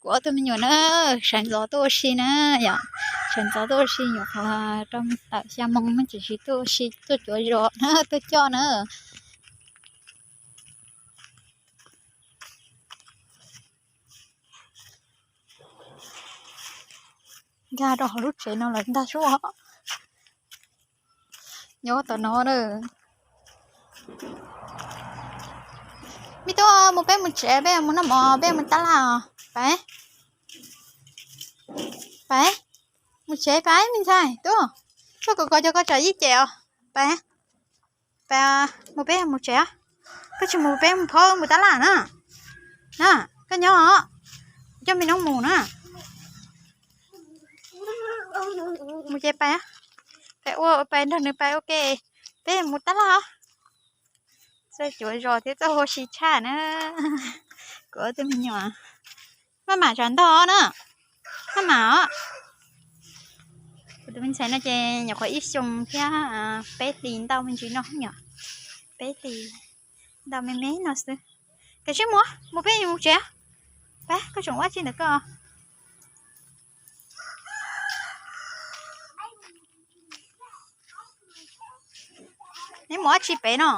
Kuv ob tug me nyuam na, sawv ntxov tuaj ua si na yom, sawv ntxov tuaj ua si nyuam qhuav rau tawm xya moo no tseem tsis tuaj ua si, tuaj cuav zos na, tuaj coj na. Nkag rau hauv lub tsev no lawm ntag sub. Nyob tom no na. Me tub, mus peb mus tsev, peb mus noj mov, peb mus tab laj os. Pais, pais, mus tsev pais me ntxhais tub. Tuaj kom koj cov koj tsam ib ce os. Pais, pais, mus peb mus tsev. Koj tsis mus peb mus phob mus tab laj na. Na, koj nyob os. Coj me noob mus na. Mus ces pais, pais ua pais nrog nws pais ua ke. Peb mus tab laj. Txawj cuav zos thiab txawj ua si tshaj na. Kuv ob tug me nyuam maj mam tsam ntog na. Maj mam os. Kuv tus me ntxhais no ces nyuam qhuav ib xyoo thiab peb hlis ntau me ntsis no yom. Peb hlis ntau me me no xwb. Kav tsij mus, mus peb mus tsev. Pab koj tseem ua tsi ntawm koj? Neb mus ua tsi pem no?